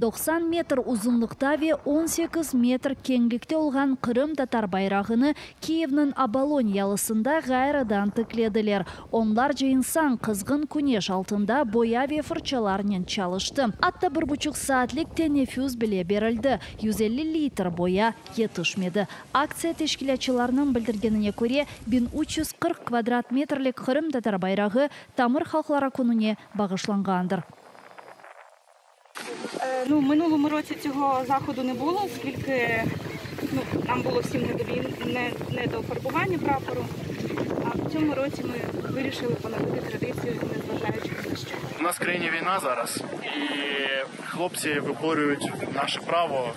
90 metr uzunlıqta ve 18 metr keñlikte olğan qırımtatar bayrağını Kiyevniñ Obolon yalısında ğayrıdan tiklediler. Onlarca insan qızğın küneş altında boya ve fırçalarnen çalıştı. Atta bir buçuq saatlik teneffüs bile berildi, 150 litr boya yetişmedi. Aktsiya teşkilâtçılarınıñ bildirgenine köre, 1340 kvadrat metrlik qırımtatar bayrağı Tamır halqları kününe bağışlanğandır. Ну, в минулому році цього заходу не було, оскільки ну, нам було всім не до війн, не, не до фарбування прапору. А в цьому році ми вирішили поновити традицію, незважаючи ні на що. У нас в країні війна зараз, і хлопці виборюють наше право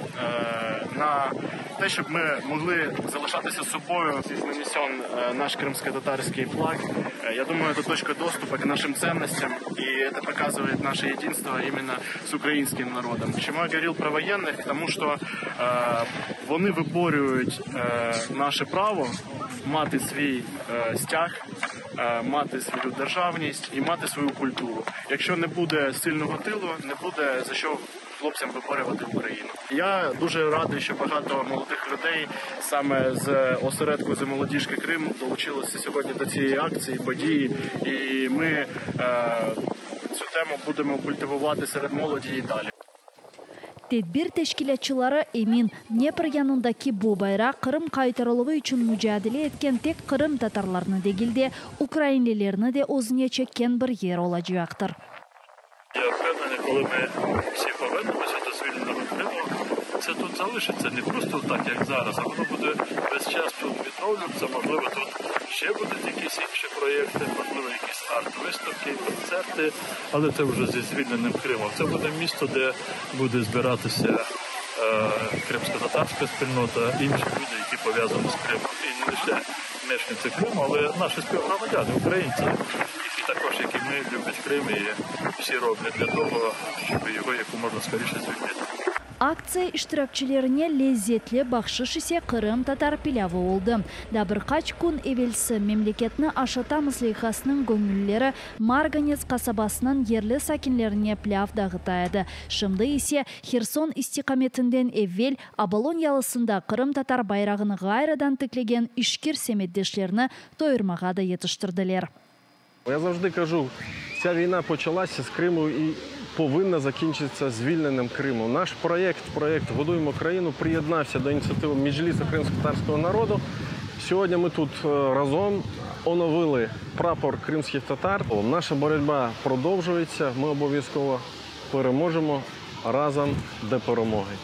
на те, щоб ми могли залишатися собою. Здесь нанесен наш крымско-татарский флаг. Я думаю, это точка доступа к нашим ценностям, и это показывает наше единство именно с украинским народом. Почему я говорил про военных? К тому, что вони виборюють наше право мати свій стяг, мати свою державність і мати свою культуру. Якщо не буде сильного тилу, не буде за що хлопцям виборювати Україну. Я дуже радий, що багато молодих людей саме з осередку з молодіжки Крим долучилися сьогодні до цієї акції, події, і ми цю тему будемо культивувати серед молоді і далі. Tedbir teşkilâtçıları emin, Dnepr yanındaki bu bayraq Qırım qaytarıluvı içün mucadele etken tek qırımtatarlarnı degil de, ukrainlilerni de özüne çekken bir yer olacaqtır. Я впевнений, коли ми всі повернемося до звільненого Криму, це тут залишиться не просто так, як зараз, а воно буде весь час тут відновлюватися. Можливо, тут ще будуть якісь інші проєкти, можливо, якісь арт-виставки, концерти, але це вже зі звільненим Кримом. Це буде місто, де буде збиратися кримсько-татарська спільнота, інші люди, які пов'язані з Кримом. І не лише мешканці Криму, але наші співгромадяни, українці, які також, як і ми, люблять Крим і всі роблять для того, щоб його якомога скоріше звільнити. Aktsiya iştirakçilerine lezetli bahşış ise qırımtatar pilâvı oldı. Daa bir qaç kün evelsi Memleketni aşatamız leyhasınıñ göñüllileri Marganets qasabasınıñ yerli sakinlerine pilâv dağıta edi. Şimdi ise Herson istiqametinden evel Obolon yalısında qırımtatar bayrağını ğayrıdan tiklegen işkir semetdeşlerini toyurmağa da yetiştirdiler. Я завжди кажу, ця війна почалася з Криму і повинна закінчитися звільненням Криму. Наш проєкт, проєкт «Годуємо країну» приєднався до ініціативи Меджлісу кримськотатарського народу. Сьогодні ми тут разом оновили прапор кримських татар. Наша боротьба продовжується, ми обов'язково переможемо разом до перемоги.